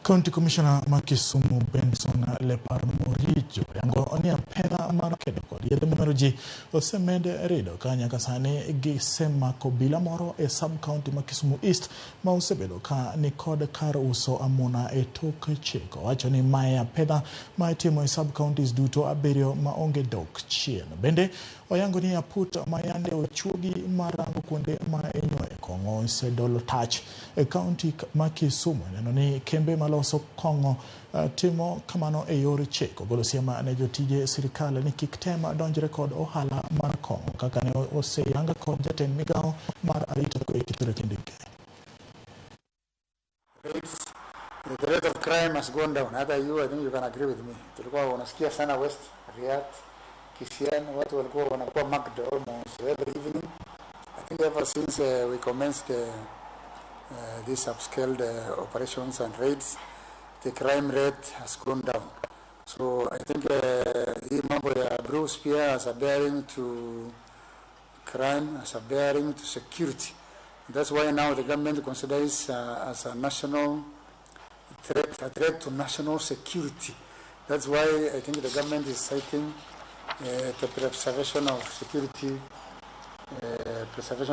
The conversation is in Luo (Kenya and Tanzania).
County Commissioner ma Kisumu Benson Lepar Morijo oyango ni apedha mar kedo kod yedhe mamero ji osemed rido ka nyaka sani gisemako obila moro e sub county ma Kisumu East ma osebedo ka nikod kar uso amuna e tok chik. Owacho ni mae apedha ma itimo e sub counties duto abiriyo ma onge dok chien. Bende oyango ni aput ma yande ochuogi mar rango kuonde ma inyoe kong'o osedolo tach e kaunti ma Kisumu neno ni kembe maloso kong'o timo kamano e yor chik. Ogolo siem ne jotije sirikal ni kik tem donjre kod ohala mar kong'o kaka ne oseyang kod jatend migawo mar arita kwe Kithure Kindiki. Rates, the rate of crime has gone down. Hata you, I think you can agree with me. Tulikuwa unasikia sana West, Riat, Kisian, watu walikuwa wanakuwa mugged almost every evening. I think ever since we commenced these upscaled operations and raids, the crime rate has gone down. So I think hii mambo ya brews pia has a bearing to crime, has a bearing to security. That's why now the government considers as a national threat, a threat to national security. That's why I think the government is citing the preservation of security, preservation